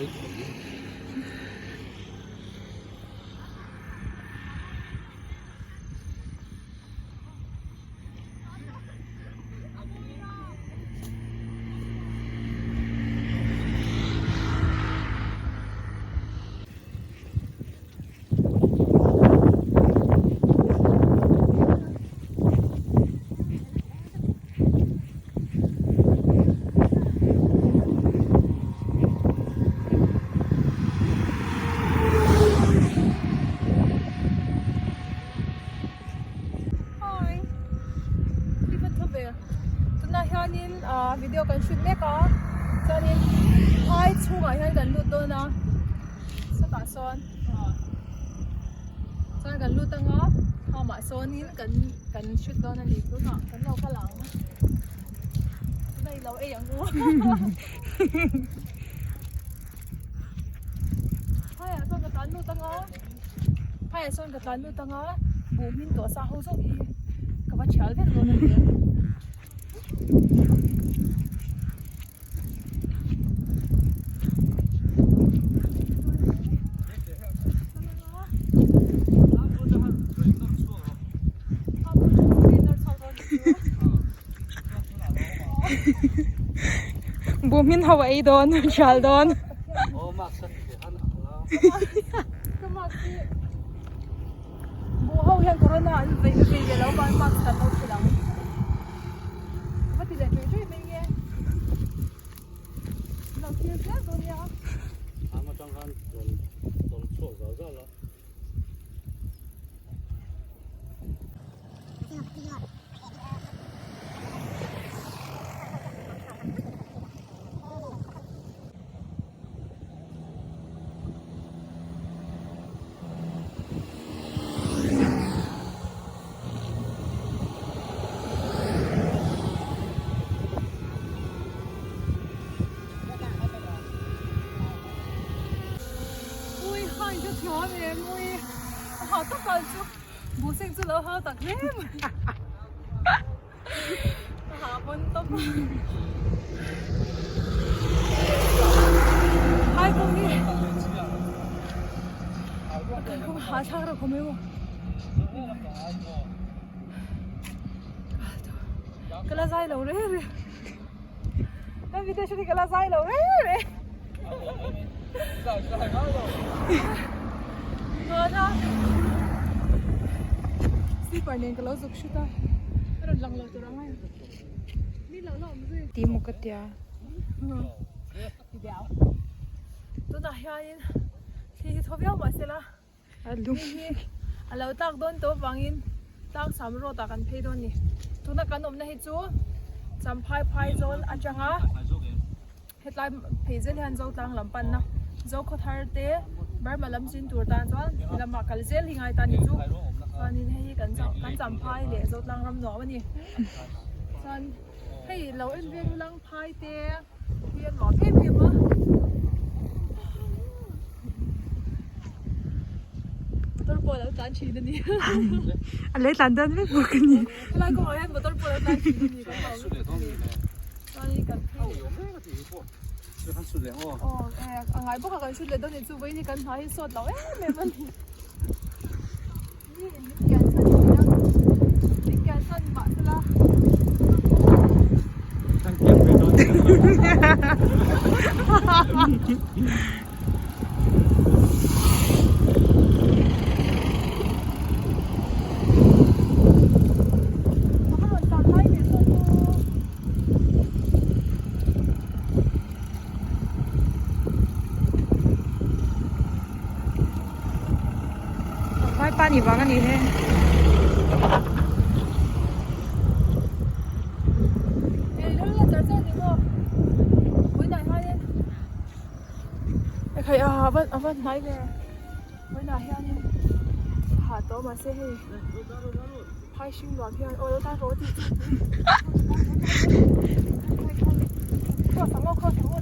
Hi i va tho ve tunah hianin ah video kan shoot mek a chuanin phai chhungah hian kan lut dawn a sawtah sawn ah chuan kan lut anga khamah sawnin kan kan shoot dawn a ni tunah kan lo kal ang tunah i lo ei ang u. Phaiah chuan ka tlan lut anga phaiah chuan ka tlan lut anga buh hmin tawh sa ho zawk hi ka va thial vek dawn a ni. Buh hmin ho a ei dawn hrial dawn. Buh ho hian corona an vei vei ve lo vang mask kan lo thil ang. Ka va ti leh ṭui ṭui mai nge. Lo thil zel dawn nia. Ui hai ka thiam em ui a ha tak ang chu buh seng chu lo hau tak hle mai a ha pawn tawp a hai kawng hi a kalkawng ha thlak reuh khawp mai maw ka la zai lo reng reng. Hemi te hriat hi ka la zai lo reng reng. Tuna slipper nen ka lo zuk hrut a, a rawn lang lo tur ang a ni lo la awm zui. Ti maw ka tia. Ti diau. Tunah hianin thli hi thaw viau mahse la. Hei hi a lo tlak dawn tawh avangin tlangsam road ah kan phei dawn a ni. Tuna kan awmna hi chu Champhai phai zawl atanga hetlai phei zel hian Zotlang lam panna Zokhawthar te Burma lam zin tur tan chuan lamah kal zel hi ngai ta a ni chu. Chuanin hei hi kan Champhai leh Zotlang ram nuam a ni. Chuan hei lo en vel ulang phai te. Hi a nuam em em a. Motor pawh a lo tlan thin a ni. A lei tlan dawn vek bawk a ni. Helai kawngah hian motor pawh a lo tlan thin a ni kan hlau lutuk a ni. Chuanin kan phei leh. Aw e a ngai bawk a kan shoot leh dawn ni chu vawiin hi kan hna hi sawt lo em em a ni. Mi in min kian san thin a, min kian san mah sela. Kan kian ve dawn chiang lo. A va rawn tlan lai leh zawk aw. Vaipa ni vang a ni he. Ekhai a a van a van hnai ve vawiinah hianin ha tawh mahse hei phai hring nuam hian aw lo tan rawh tih chu cross ang aw cross ang aw.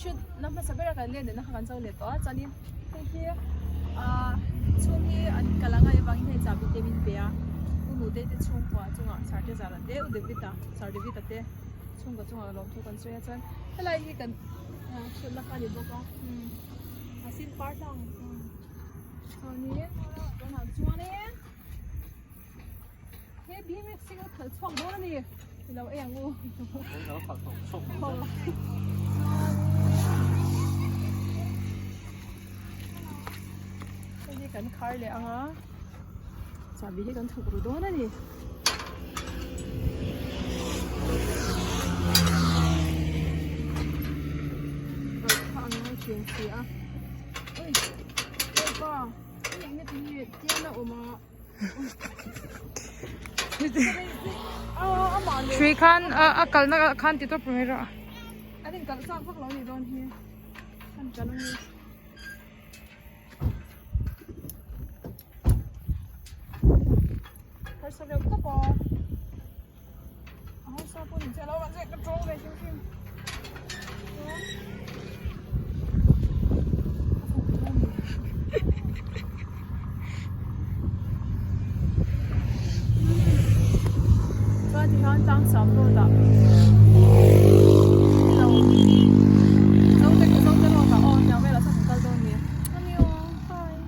shoot na hmasa bera kan len lehna kha kan zo leh tawh a chuanin hei hi ah chhung hi an kal anga avangin hei chahbi te min pe a u nute te chhungkua chungah sarte zara te u David-a sir David-a te chhungkua chungah lawmthu kan sawi a chuan helai hi kan shoot na kha a ni bawk a a sin par tlang chuanin tunah chuanin he BMX hi ka khalh chhuak dawn a ni i lo ei ang u hei hi kan khar leh ang a chahbi hi kan thuk ru dawn a ni. Kha ang ngai thin si a ui ui pa hei eng nge ti tian a awm a. Hrui khan a kalna khan ti tawp mai rawh. An in kalh chak vak lo ni dawn hi. An kal a ni. Harsa reuh tawp a. A harsa pawh ni che lo mahse ka tawng ve hrim hrim. Chuan tihian tlang sam road ah hello Zote Zote road ah aw tiang velah chuan kan kal dawn ni. Bye.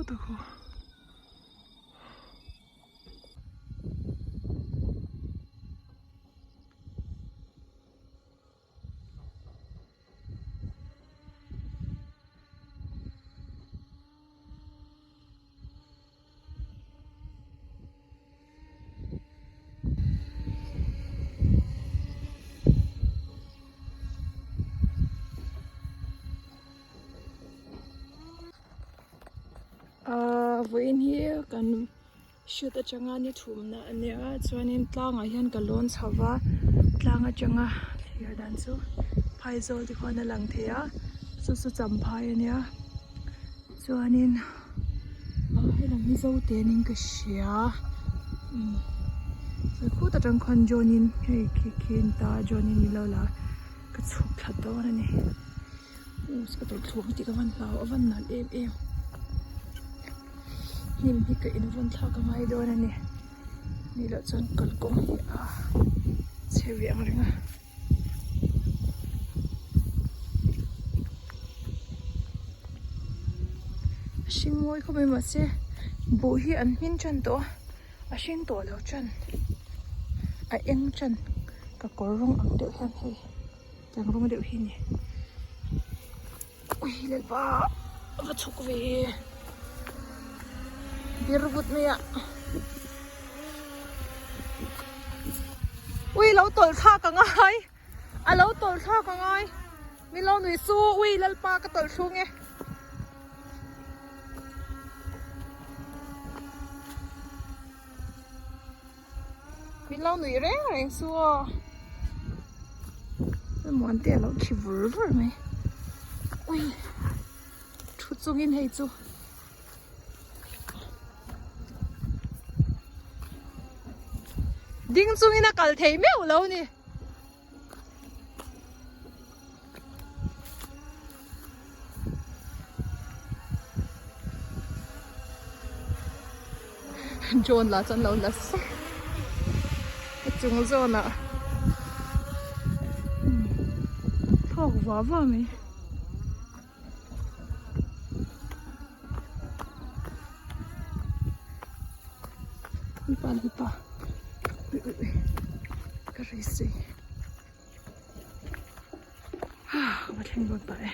Khuta khu. Ahh vawiin hi kan shoot atanga ni thumna a nia chuanin tlangah hian ka lawn chho va tlang atanga thlir dan chu phaizawl te khuan a lang thei a chu chu champhai a nia chuanin ah helam hi zote niin ka hria umm khut atang khuan drone in hei khi khi a ni ta drone in min lo la ka chhuk thla dawn a ni. Ka tawlh thluk tih ka van hlau a van nalh em em hnim hi ka invawn thlak a ngai dawn a ni ni loh chuan kalkawng hi a chhe ve ang reng a. A hring mawi khawp mai mahse buh hi an hmin tan tawh a a hring tawh lo tan a eng tan ka kawr rawng ang deuh hian hei. Tiang rawng deuh hi a ni ui lalpa a va chhuk ve bir vut mai a ui lo tawlh thlak a ngai a lo tawlh thlak a ngai min lo nui su ui lalpa ka tawlh thlung e. Min lo nuih reng reng chu aw. Muante a lo khi vur vur mai. Ui thu chungin hei chu. Ding chungin a kal thei meuh lo ni. Drone lah chuan lo la sek a chung zawnah thawk vah vah mai. Mipa mipa ui ui ui ka ri si ha ka va thleng dawn ta e.